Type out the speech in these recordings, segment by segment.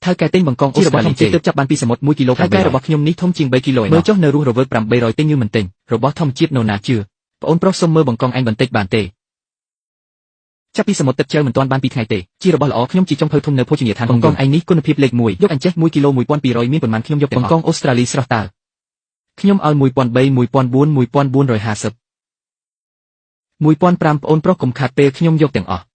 ថៅកែទិញបង្កងអូស្ត្រាលីទេទើបចាប់បានពីសមុទ្រ1គីឡូថៅកែរបស់ខ្ញុំនេះធំជាង3គីឡូឯណោះមើលចុះនៅរស់រវើក800ទិញឬមិនទិញរបស់ធម្មជាតិនរណាជឿប្អូនប្រុសសុំមើលបង្កងឯងបន្តិចបានទេចាប់ពីសមុទ្រទឹកជ្រៅមិនទាន់បាន2ថ្ងៃទេជារបស់ល្អខ្ញុំជាចុងភៅធំនៅភោជនីយដ្ឋានបង្កងឯងនេះគុណភាពលេខ1យកអញ្ចេះ1គីឡូ1200មានប៉ុន្មានខ្ញុំយកទាំងអស់បង្កងអូស្ត្រាលីស្រស់តើខ្ញុំឲ្យ1300 1400 1450 1500ប្អូនប្រុសកុំខាត់ពេលខ្ញុំយកទាំងអស់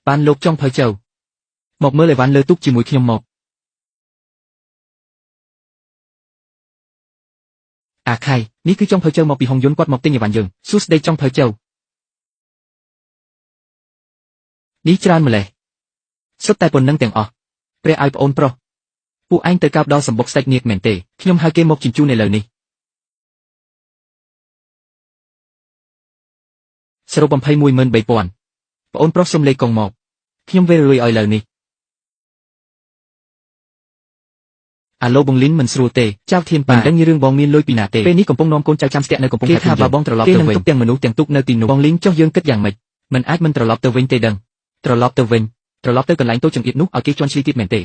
បានលោកចុងភៅចៅមកមើលអីវ៉ាន់លើទូកជាមួយខ្ញុំមកអាខៃនេះគឺចុងភៅចៅមកពីហុងយុនគាត់មកទិញអីវ៉ាន់យើងសួស្តីចុងភៅចៅនេះច្រើនម្លេះសុទ្ធតែប៉ុណ្ណឹងទាំងអស់ព្រះឲ្យប្អូនប្រុសពួកឯងទៅកោបដល់សម្បុកសាច់នាគមែនទេខ្ញុំហៅគេមកជញ្ជូនឥឡូវនេះសរុប213,000ប្អូនប្រុសសុំលេខកុងមកខ្ញុំវេរលុយឲ្យឥឡូវនេះអាឡូបងលីនមិនស្រួលទេចៅធានប៉ាមិនដឹងរឿងបងមានលុយពីណាទេពេលនេះកំពុងនាំកូនចៅចាំស្ទាក់នៅកំពង់ផែគេថាបើបងត្រឡប់ទៅវិញគេនឹងទុកទាំងមនុស្សទាំងទូកនៅទីនោះបងលីនចុះយើងគិតយ៉ាងម៉េចមិនអាចមិនត្រឡប់ទៅវិញទេដឹងត្រឡប់ទៅវិញត្រឡប់ទៅកន្លែងតូចចង្អៀតនោះឲ្យគេជន់ឈ្លីទៀតមែនទេ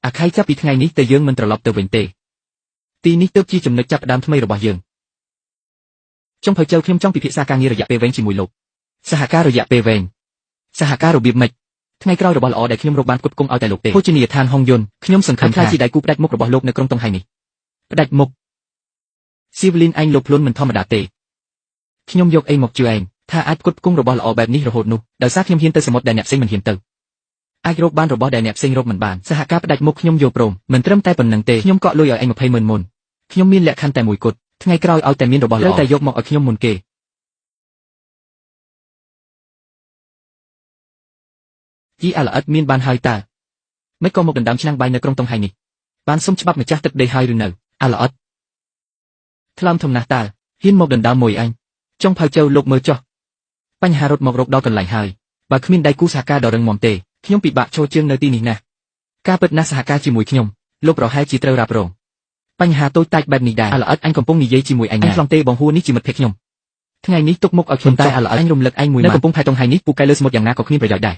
អាខៃចាប់ពីថ្ងៃនេះទៅយើងមិនត្រឡប់ទៅវិញទេទីនេះទើបជាចំណុចចាប់ផ្ដើមថ្មីរបស់យើងចុងភៅចៅខ្ញុំចង់ពិភាក្សាការងាររយៈពេលវែងជាមួយលោកសហការរយៈពេលវែងសហការរបៀបម៉េចថ្ងៃក្រោយរបស់ល្អដែលខ្ញុំរកបានផ្គត់ផ្គង់ឲ្យតែលោកទេភោជនីយដ្ឋានហុងយុនខ្ញុំសង្ឃឹមថាជាដៃគូផ្ដាច់មុខរបស់លោកនៅក្រុងតុងហៃនេះផ្ដាច់មុខស៊ីវលីនឯងលោកភ្លុនមិនធម្មតាទេខ្ញុំយកអីមកជឿឯងថាអាចផ្គត់ផ្គង់របស់ល្អបែបនេះរហូតនោះដោយសារខ្ញុំហ៊ានទៅសមុទ្រដែលអ្នកផ្សេងមិនហ៊ានទៅអាចរកបានរបស់ដែលអ្នកផ្សេងរកមិនបានសហការផ្ដាច់មុខខ្ញុំយល់ព្រមមិនត្រឹមតែប៉ុណ្្នឹងទេខ្ញុំកក់លុយឲ្យឯង20ម៉ឺនមុនខ្ញុំមានលក្ខខណ្ឌតែមួយគត់ថ្ងៃក្រោយឲ្យតែមានរបស់ល្អត្រូវតែយកមកឲ្យខ្ញុំមុនគេយីអាល្អិតមានបានហើយតើមិនក៏មកដណ្ដើមឆ្នាំងបាយនៅក្រុងតុងហៃនេះបានសុំច្បាប់ម្ចាស់ទឹកដីហើយឬនៅអាល្អិតថ្លើមធំណាស់តើហ៊ានមកដណ្ដើមមួយអញចុងភៅចៅលោកមើលចុះបញ្ហារត់មករកដល់កន្លែងហើយបើគ្មានដៃគូសហការដ៏រឹងមាំទេខ្ញុំពិបាកឈរជើងនៅទីនេះណាស់ការពិតណាស់សហការជាមួយខ្ញុំលោកប្រហែលជាត្រូវរ៉ាប់រងបញ្ហាតូចតាចបែបនេះដែរអាល្អិតអញកំពុងនិយាយជាមួយអញណាអញខ្លងទេបងហួរនេះជាមិត្តភក្តិខ្ញុំថ្ងៃនេះទុកមុខឲ្យខ្ញុំតែអាល្អិតអញរំលឹកឯងមួយនៅកំពង់ផែតុងហៃនេះពូកែលើសមុទ្រយ៉ាងណាក៏គ្មានប្រយោជន៍ដែរ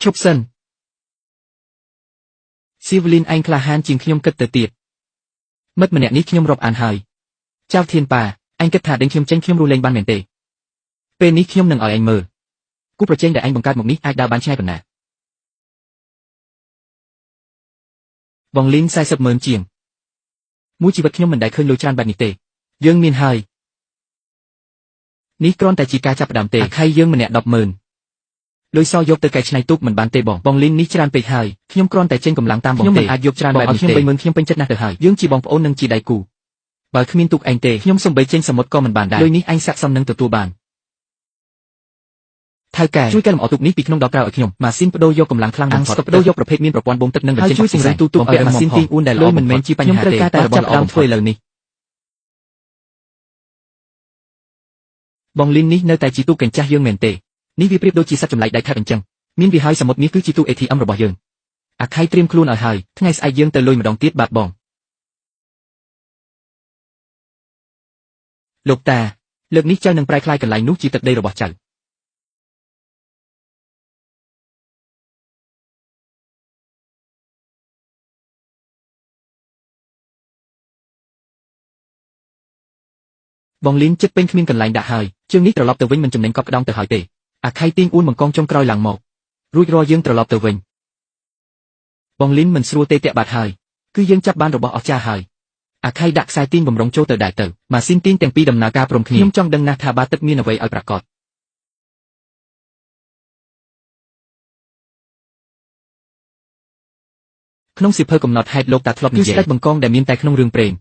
ឈប់សិនស៊ីវលីនឯងក្លាហានជាងខ្ញុំគិតទៅទៀតមិត្តម្នាក់នេះខ្ញុំរាប់អានហើយចៅធានប៉ាឯងគិតថាដេញខ្ញុំចេញខ្ញុំរស់លែងបានមែនទេពេលនេះខ្ញុំនឹងឲ្យឯងមើលគូប្រជែងដែលឯងបង្កើតមកនេះអាចដើរបានឆ្ងាយប៉ុណ្ណាបងលីន40ម៉ឺនជាងមួយជីវិតខ្ញុំមិនដែលឃើញលុយច្រើនបែបនេះទេយើងមានហើយនេះគ្រាន់តែជាការចាប់ផ្ដើមទេអាខៃយើងម្នាក់10ម៉ឺនលុយសយកទៅកែច្នៃទូកមិនបានទេបងបងលីននេះច្រើនពេកហើយខ្ញុំគ្រាន់តែចេញកម្លាំងតាមបងទេខ្ញុំមិនអាចយកច្រើនបែបនេះទេខ្ញុំ30000ខ្ញុំពេញចិត្តណាស់ទៅហើយយើងជាបងប្អូននិងជាដៃគូបើគ្មានទូកឯងទេខ្ញុំសំបីចេញសមុទ្រក៏មិនបានដែរលុយនេះឯងស័ក្តិសមនឹងទទួលបានថៅកែជួយកែលម្អទូកនេះពីក្នុងដល់ក្រៅឲ្យខ្ញុំម៉ាស៊ីនបដូរយកកម្លាំងខ្លាំងបំផុតបដូរយកប្រភេទមានប្រព័ន្ធបូមទឹកនិងបញ្ចេញជួយសង្រឹងទូទូឲ្យម៉ាស៊ីនទាញអួនដែលល្អមិនមែនជាបញ្ហាទេខ្ញុំត្រូវការតែរបស់ល្អធ្វើឥឡូវនេះបងលីននេះនៅតែជាទូកកញ្ចាស់យើងមែនទេនេះវាប្រៀបដូចជាសត្វចម្លែកដៃថែបអញ្ចឹងមានវាហើយសមុទ្រមាសគឺជាទូ ATM របស់យើងអាខៃត្រៀមខ្លួនឲ្យហើយថ្ងៃស្អែកយើងទៅលុយម្ដងទៀតបាទបងលោកតាលើកនេះចៅនឹងប្រែក្លាយកន្លែងនោះជាទឹកដីរបស់ចៅបងលីនចិត្តពេញគ្មានកន្លែងដាក់ហើយជើងនេះត្រឡប់ទៅវិញមិនចំណេញកប់ក្តោងទៅហើយទេអាខៃទាញអួនបង្កងចុងក្រោយឡើងមករួចរាល់យើងត្រឡប់ទៅវិញបងលីនមិនស្រួលទេតាក់បាត់ហើយគឺយើងចាប់បានរបស់អស្ចារ្យហើយអាខៃដាក់ខ្សែទាញបំរុងចូលទៅដែរទៅម៉ាស៊ីនទាញទាំងពីរដំណើរការព្រមគ្នាខ្ញុំចង់ដឹងណាស់ថាបាទឹកមានអ្វីឲ្យប្រាកដក្នុងសៀវភៅកំណត់ហេតុលោកតាធ្លាប់និយាយគឺស្ដេចបង្កងដែលមានតែក្នុងរឿងព្រេង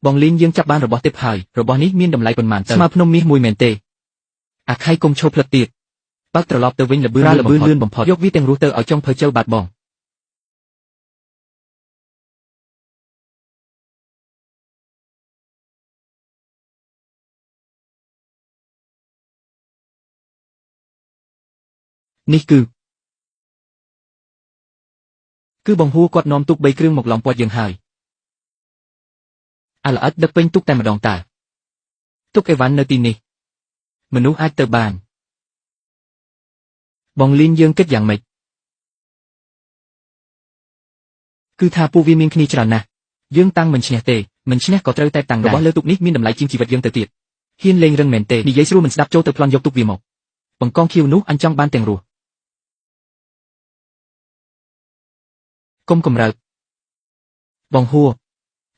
បងលីនយើងចាប់បានរបស់ទេពហើយរបស់នេះមានតម្លៃប៉ុន្មានទៅស្មើភ្នំមាសមួយមែនទេអាខៃគុំឈោផ្លិតទៀតបើកត្រឡប់ទៅវិញលបឿនលបឿនលឿនបំផុតយកវាទាំងរស់ទៅឲ្យចុងភៅចៅបាត់បងនេះគឺបងហួរគាត់នាំទូក3គ្រឿងមកឡំពាត់យើងហើយអាល្អិតដឹកពេញទូកតែម្ដងតើទុកអីវ៉ាន់នៅទីនេះមនុស្សអាចទៅបាន បងលីនយើងគិតយ៉ាងម៉េចគឺថាពួកវាមានគ្នាច្រើនណាស់យើងតាំងមិនឈ្នះទេមិនឈ្នះក៏ត្រូវតែតាំងដែររបស់លើទូកនេះមានតម្លៃជាងជីវិតយើងទៅទៀតហ៊ានលេងរឹងមែនទេនិយាយស្រួលមិនស្ដាប់ចូលទៅប្លន់យកទូកវាមកបង្កងខៀវនោះអញចង់បានទាំងរស់កុំកម្រើកបងហួរ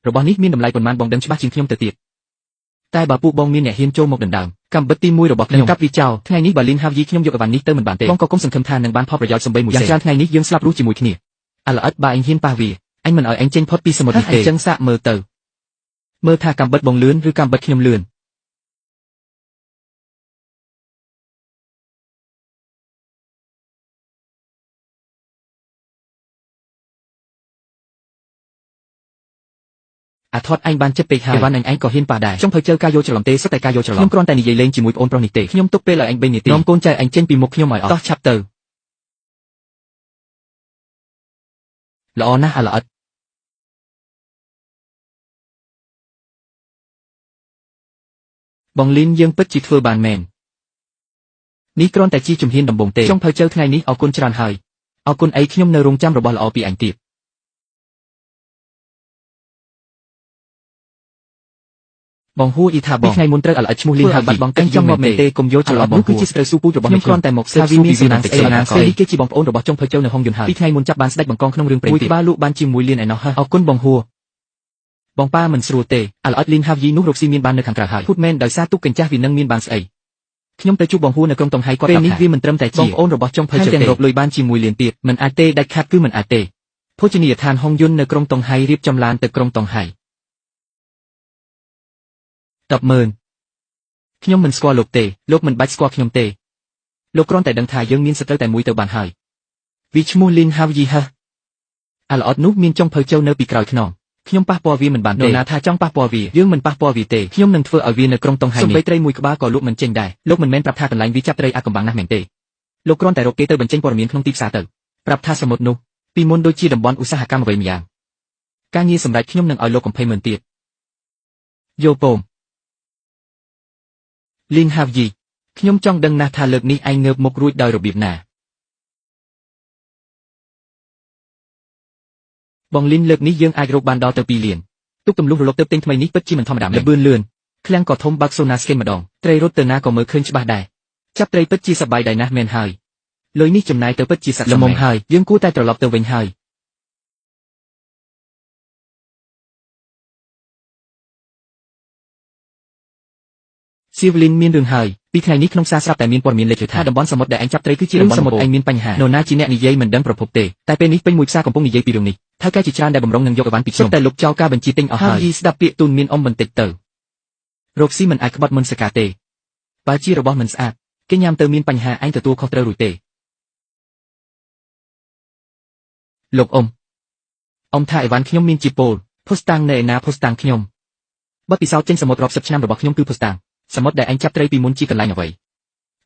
របស់នេះមានតម្លៃប៉ុន្មានបងដឹងច្បាស់ជាងខ្ញុំទៅទៀតតែបើពួកបងមានអ្នកហ៊ានចូលមកដណ្ដើមកម្មបិទទី1របស់ខ្ញុំកាប់វាចោលថ្ងៃនេះបើលីនហាវយីខ្ញុំយកអីវ៉ាន់នេះទៅមិនបានទេបងក៏កុំសង្ឃឹមថានឹងបានផលប្រយោជន៍សំបីមួយសេនយ៉ាងច្រើនថ្ងៃនេះយើងស្លាប់រស់ជាមួយគ្នាអល្អិតបើអញហ៊ានប៉ះវាអញមិនឲ្យអញចេញផុតពីសមុទ្រនេះទេអញ្ចឹងសាកមើលទៅមើលថាកម្មបិទបងលឿនឬកម្មបិទខ្ញុំលឿនអាថត់ឯងបានចិត្តពេកហើយអីវ៉ាន់អញក៏ហ៊ានប៉ះដែរចុងភៅជើការយល់ច្រឡំទេសុទ្ធតែការយល់ច្រឡំខ្ញុំគ្រាន់តែនិយាយលេងជាមួយប្អូនប្រុសនេះទេខ្ញុំទុកពេលឲ្យឯង3នាទីនាំកូនចៅឯងចេញពីមុខខ្ញុំឲ្យអស់តោះឆាប់ទៅល្អណាស់អាល្អិតបងលីនយើងពិតជាធ្វើបានមែននេះគ្រាន់តែជាជំហានដំបូងទេចុងភៅជើថ្ងៃនេះអរគុណច្រើនហើយអរគុណអីខ្ញុំនៅរងចាំរបស់ល្អពីអញទៀតបងហួរអ៊ីថាបងថ្ងៃមុនត្រូវអល្អិតឈ្មោះលីនហើយបាត់បងអញចង់មកមែនទេកុំយកច្រឡំនោះគឺជាស្ត្រូវស៊ូពូជរបស់ខ្ញុំគ្រាន់តែមកស៊ើបសួរពីវាណាស្អីណាស្អីនេះគេជាបងប្អូនរបស់ចុងភៅជើនៅហុងយុនហើយពីថ្ងៃមុនចាប់បានស្ដេចបង្កងក្នុងរឿងព្រេងទៀតមួយក្បាលលក់បានជាមួយលានឯណោះអរគុណបងហួរបងប៉ាមិនស្រួលទេអល្អិតលីនហាវយីនោះរកស៊ីមានបាននៅខាងក្រៅហើយភូតមែនដោយសារទុកកញ្ចាស់វានឹងមានបានស្អីខ្ញុំទៅជួបបងហួរនៅក្រុងតុងហៃគាត់ពេលនេះវាមិនត្រឹមតែជាបងប្អូនរបស់ចុងភៅជើទេរកលុយបានជាមួយលានទៀតមិនអាចទេដាច់ខាតគឺមិនអាចទេភោជនីយដ្ឋានហុងយុននៅក្រុងតុងហៃរៀបចំឡានទៅក្រុងតុងហៃ10,000ខ្ញុំមិនស្គាល់លោកទេលោកមិនបាច់ស្គាល់ខ្ញុំទេលោកគ្រាន់តែដឹងថាយើងមានសត្រូវតែមួយទៅបានហើយវាឈ្មោះលីនហាវយីហឺអាល្អិតនោះមានចុងភៅជើនៅពីក្រោយខ្នងខ្ញុំប៉ះពាល់វាមិនបានទេនរណាថាចង់ប៉ះពាល់វាយើងមិនប៉ះពាល់វាទេខ្ញុំនឹងធ្វើឲ្យវានៅក្រុងតុងហៃនេះសូម្បីត្រីមួយក្បាលក៏លក់មិនចេញដែរលោកមិនមែនប្រាប់ថាកន្លែងវាចាប់ត្រីអាកំបាំងណាស់មែនទេលោកគ្រាន់តែរកគេទៅបញ្ចេញព័ត៌មានក្នុងទីផ្សារទៅប្រាប់ថាសមុទ្រនោះពីមុនដូចជាតំបន់ឧស្សាហកម្មអ្វីម្យ៉ាងការងារសម្រាប់ខ្ញុំនឹងឲ្យលោកកំភៃម៉ឺនទៀតយោពងលីនហាវយីខ្ញុំចង់ដឹងណាស់ថាលើកនេះឯងងើបមុខរួចដោយរបៀបណាបងលីនលើកនេះយើងអាចរកបានដល់ទៅ2លានទុកទម្លុះរលកទៅទិញថ្មីនេះពិតជាមិនធម្មតាមែនលបឿនលឿនឃ្លាំងក៏ធំបើកសូណាស្កេនម្ដងត្រីរត់ទៅណាក៏មើលឃើញច្បាស់ដែរចាប់ត្រីពិតជាសប្បាយដែរណាស់មែនហើយលុយនេះចំណាយទៅពិតជាស័ក្តិសមហើយយើងគួរតែត្រឡប់ទៅវិញហើយសៀវលីនមានរឿងហើយពីថ្ងៃនេះក្នុងសារស្រាប់តែមានព័ត៌មានលេខថាតំបន់សមុទ្រដែលឯងចាប់ត្រីគឺជាតំបន់សមុទ្រឯងមានបញ្ហានរណាជាអ្នកនិយាយមិនដឹងប្រភពទេតែពេលនេះពេញមួយផ្សារកំពុងនិយាយពីរឿងនេះថៅកែជាច្រើនដែលបំរុងនឹងយកអីវ៉ាន់ពីខ្ញុំតែលុបចោលការបញ្ជាទិញអស់ហើយយីស្ដាប់ពាក្យទូនមានអ៊ំបន្តិចទៅរកស៊ីមិនអាចក្បត់មុនសកាទេបើជារបស់មិនស្អាតគេញ៉ាំទៅមានបញ្ហាឯងទទួលខុសត្រូវរួចទេលោកអ៊ំអ៊ំថាអីវ៉ាន់ខ្ញុំមានជាពលភស្តុតាងនៅឯណាភស្តុតាងខ្ញុំបទពិសោធន៍ចេញសមុទ្ររាប់សិបឆ្នាំរបស់ខ្ញុំគឺភស្តុតាងសមុទ្រដែលឯងចាប់ត្រីពីមុនជាកន្លែងអ្វី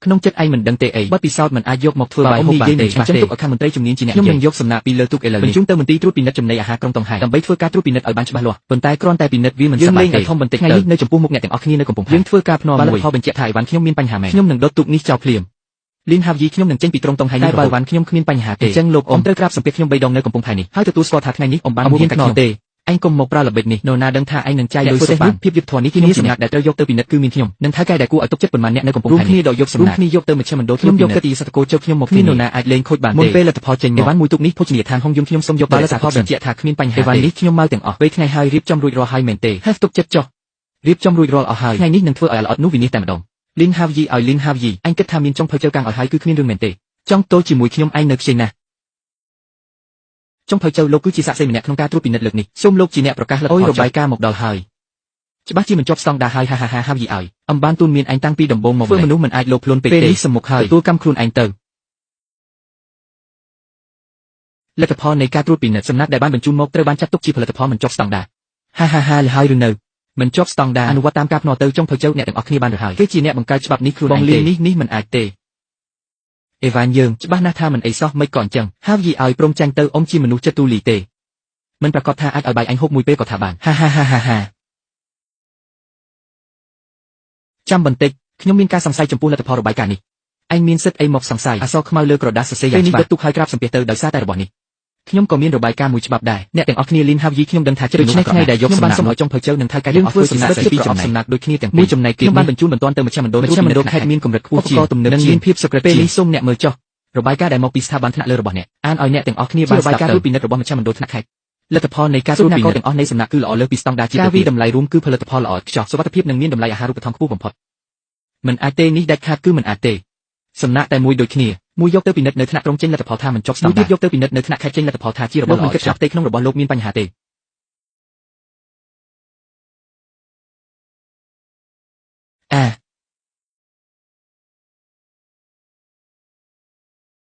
ក្នុងចិត្តឯងមិនដឹងទេអីបទពិសោធន៍មិនអាចយកមកធ្វើបាយហូបបានទេអញ្ចឹងទុកឲ្យខាងមន្ត្រីជំនាញជាអ្នកខ្ញុំនឹងយកសំណាក់ពីលើទូកឥឡូវនេះបញ្ជូនទៅមន្ទីរត្រួតពិនិត្យចំណីអាហារក្រុងតុងហៃដើម្បីធ្វើការត្រួតពិនិត្យឲ្យបានច្បាស់លាស់ប៉ុន្តែគ្រាន់តែពិនិត្យវាមិនសប្បាយទេធំបន្តិចថ្ងៃនេះនៅចំពោះមុខអ្នកទាំងអស់គ្នានៅកំពង់ផែយើងធ្វើការភ្នាល់មួយផលបញ្ជាក់ថាអីវ៉ាន់ខ្ញុំមានបញ្ហាមែនខ្ញុំនឹងដុតទូកនេះចោលភ្លាមលីនហាវយីខ្ញុំនឹងចេញពីក្រុងតុងហៃនេះតែបើអីវ៉ាន់ខ្ញុំគ្មានបញ្ហាទេអញ្ចឹងលោកអ៊ំត្រូវក្រាបសំពះខ្ញុំ3ដងនៅកំពង់ផែនេះហើយទទួលស្គាល់ថាថ្ងៃនេះអ៊ំបានមួយកាច់ខ្ញុំទេឯងកុំមកប្រើល្បិចនេះនរណាដឹងថាឯងនឹងចាយលុយសុខបានភាពយុត្តិធម៌នេះគឺមានសំណាក់ដែលត្រូវយកទៅពិនិត្យគឺមានខ្ញុំនិងថៅកែដែលគួរឲ្យទុកចិត្តប៉ុន្មានអ្នកនៅកំពង់ផែនេះរួមគ្នាដកយកសំណាក់រួមគ្នាយកទៅមជ្ឈមណ្ឌលខ្ញុំយកកិត្តិយសតកូលជើខ្ញុំមកគ្មាននរណាអាចលេងខូចបានទេមុនពេលលទ្ធផលចេញមកអីវ៉ាន់មួយទូកនេះភោជនីយដ្ឋានហុងយុនខ្ញុំសូមយកទៅលទ្ធផលបញ្ជាក់ថាគ្មានបញ្ហាអីវ៉ាន់នេះខ្ញុំមកទាំងអស់ពេលថ្ងៃហើយរៀបចំរួចរាល់ហើយមែនទេហើយទុកចិត្តចុះរៀបចំរួចរាល់អស់ហើយថ្ងៃនេះនឹងធ្វើឲ្យល្អិតនោះវិនិច្ឆ័យតែម្ដងលីនហាវយីឲ្យលីនហាវយីអញគិតថាមានចុងភៅជើកាំងឲ្យហើយគឺគ្មានរឿងមែនទេចង់ទល់ជាមួយខ្ញុំឯងនៅខ្ចីណាស់ចុងភៅជើលោកគឺជាសាក្សីម្នាក់ក្នុងការត្រួតពិនិត្យលើកនេះសូមលោកជាអ្នកប្រកាសលទ្ធផលរបាយការណ៍មកដល់ហើយច្បាស់ជាមិនជាប់ស្តង់ដារហើយហាហាហាហាវយីឲ្យអំបានទូនមានឯងតាំងពីដំបូងមកធ្វើមនុស្សមិនអាចលោភលន់ពេកទេពេលនេះសមុខហើយទទួលកម្មខ្លួនឯងទៅលទ្ធផលនៃការត្រួតពិនិត្យសំណាក់ដែលបានបញ្ជូនមកត្រូវបានចាត់ទុកជាផលិតផលមិនជាប់ស្តង់ដារហាហាហាហើយឬនៅមិនជាប់ស្តង់ដារអនុវត្តតាមការភ្នាល់ទៅចុងភៅជើអ្នកទាំងអស់គ្នាបានឬហើយគេជាអ្នកបង្កើតច្បាប់នេះខ្លួនឯងទេនេះមិនអាចទេអេវ៉ានយើងច្បាស់ណាស់ថាមិនអីសោះមិនក៏អញ្ចឹងហាវយីឲ្យព្រមចាញ់ទៅអ៊ំជាមនុស្សចិត្តទូលីទេមិនប្រកាសថាអាចឲ្យបាយអញហូបមួយពេលក៏ថាបានហាហាហាហាហាចាំបន្តិចខ្ញុំមានការសង្ស័យចំពោះលទ្ធផលរបាយការណ៍នេះឯ ឯងមានសិទ្ធិអីមកសង្ស័យអក្សរខ្មៅលើក្រដាសសរសេរយ៉ាងច្បាស់ពេលនេះដុតទូកហើយក្រាបសំពះទៅដោយសារតែរបស់នេះខ្ញុំក៏មានរបាយការណ៍មួយច្បាប់ដែរអ្នកទាំងអស់គ្នាលីនហាវយីខ្ញុំដឹងថាចិត្តដូច្នេះថ្ងៃដែលយកខ្ញុំបានសុំឲ្យចុងភៅជើនិងថៅកែយើងធ្វើសំណាក់ស្ពីចំណែកសំណាក់ដូចគ្នាទាំងពីរមួយចំណែកទៀតខ្ញុំបានបញ្ជូនបន្ទាន់ទៅមជ្ឈមណ្ឌលមជ្ឈមណ្ឌលខេត្តមានកម្រិតខ្ពស់ជាងទំនើបនិងមានភាពសុក្រិតពេលនេះសូមអ្នកមើលចុះរបាយការណ៍ដែលមកពីស្ថាប័នថ្នាក់លើរបស់អ្នកអានឲ្យអ្នកទាំងអស់គ្នាបានស្ដាប់ទៅរបាយការណ៍ត្រួតពិនិត្យរបស់មជ្ឈមណ្ឌលថ្នាក់ខេត្តលទ្ធផលនៃការត្រួតពិនិត្យទាំងអស់នៃសំណាក់គឺល្អលើសពីស្តង់ដារជាតិការវិតម្លៃរួមគឺផលិតផលល្អខ្ចោះសុវត្ថិភាពនិងមានតម្លៃអាហារូបត្ថម្ភខ្ពស់បំផុតមិនអាចទេនេះដាច់ខាតគឺមិនអាចទេសំណាក់តែមួយដូចគ្នាមួយយកទៅពិនិត្យនៅថ្នាក់ក្រុងចេញលទ្ធផលថាមិនចុះស្តង់ដារមួយទៀតយកទៅពិនិត្យនៅថ្នាក់ខេត្តចេញលទ្ធផលថាជារបស់ល្អមិនគិតថាផ្ទៃក្នុងរបស់លោកមានបញ្ហាទេ។